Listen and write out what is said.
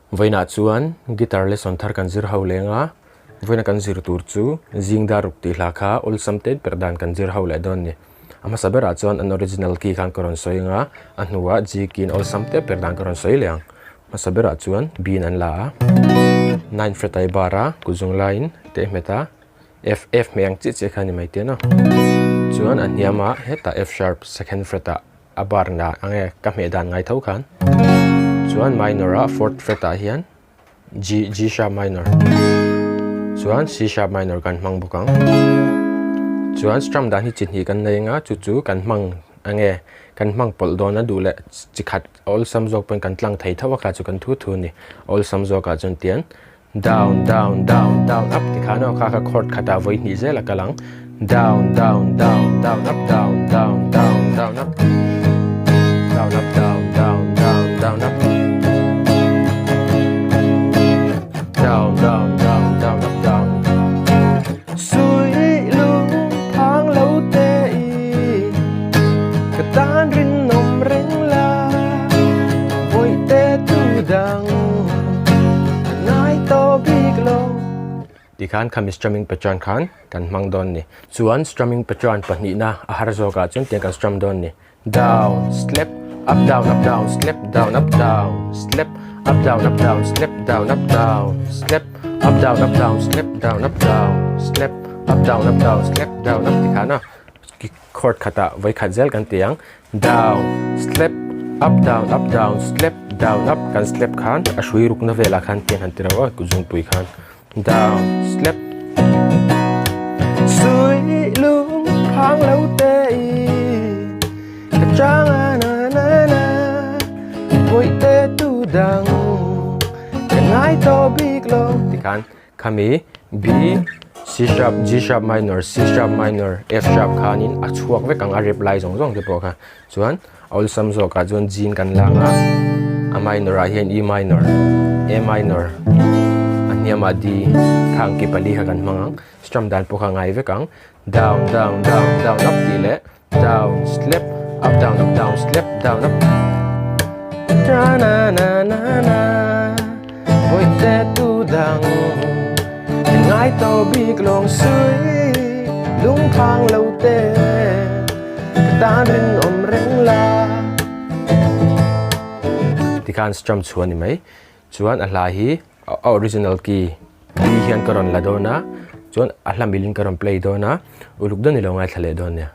Vawiinah chuan guitar lesson thar kan zir ho leng a, vawiina kan zir tur chu zing dar ruk tih hla kha awlsam tet ber dan kan zir ho leh dawn a ni. A hmasa berah chuan an original key khan ka rawn sawi ang a, a hnuah G key in awlsam tet ber dan ka rawn sawi leh ang. Hmasa berah chuan B in an la a, nine fret a i bar a, kut zung laiin teh hmet a, F F hmeh ang chiah chiah kha a ni mai te a Chuan a hniamah hetah F sharp second fret ah a bar na ang e ka hmeh dan ngai tho khan. Chuan minor ah fourth fret ah hian G G sharp minor chuan C sharp minor kan hmang bawk ang. Chuan strum dan hi chi hnih kan nei anga chu chu kan hmang ang e kan hmang pawlh dawn a duh leh chi khat awlsam zawk pawn kan tlang thei tho a kha chu kan thu thu a ni. Awlsam zawkah chuan tian Down down down down up ti khan aw kha kha chord khatah vawi hnih zel a kal ang. Down down down down up down down down down up down up down down down down up down down down down up down Sui lung phang lo te i ka tan rinawm reng la vawi te tu dang. Tikhan khami strumming pattern khan kan hmang dawn ni. Chuan strumming pattern pahnihna a har zawkah chuan tiang kan strum dawn ni. Down, slap, up down up down, slap down up down, slap, up down up down, slap down up down, slap, up down up down, slap down up down, slap, up down up down, slap down up tikhan a chord khatah vawikhat zel kan ti ang. Down, slap, up down up down, slap, down up kan slap khan a hrui rukna velah khan tiang han ti reuh a kut zungpui khan down, slap. Sui lung phang lo te i ka chang a na na na vawi te tu dang ka ngai tawh bik lo tikhan Khami B, C sharp, G sharp minor, C sharp minor, F sharp khanin a chhuak vek ang a rep lai zawng zawng te pawh kha. Chuan a awlsam zawkah chuan G in kan lang a, a minor ah hian E minor, A minor, a hniamah D khang ki pali kha kan hmang ang. Strum dan pawh kha ngai vek ang. Down, down, down, down, up tih leh down, slap, up, down, up, down, slap, down, up. Ta na na na na, Bawihte tu dang, ngai to bik lawng sui, lungphang lo te, ka tan rinawm reng la. Tikhan strum chhuah ni mai. Chuan a hla hi a original key B hian ka rawn la dawn a, chuan a hla milin ka rawn play dawn a, uluk dawn i lo ngaithla leh dawn nia.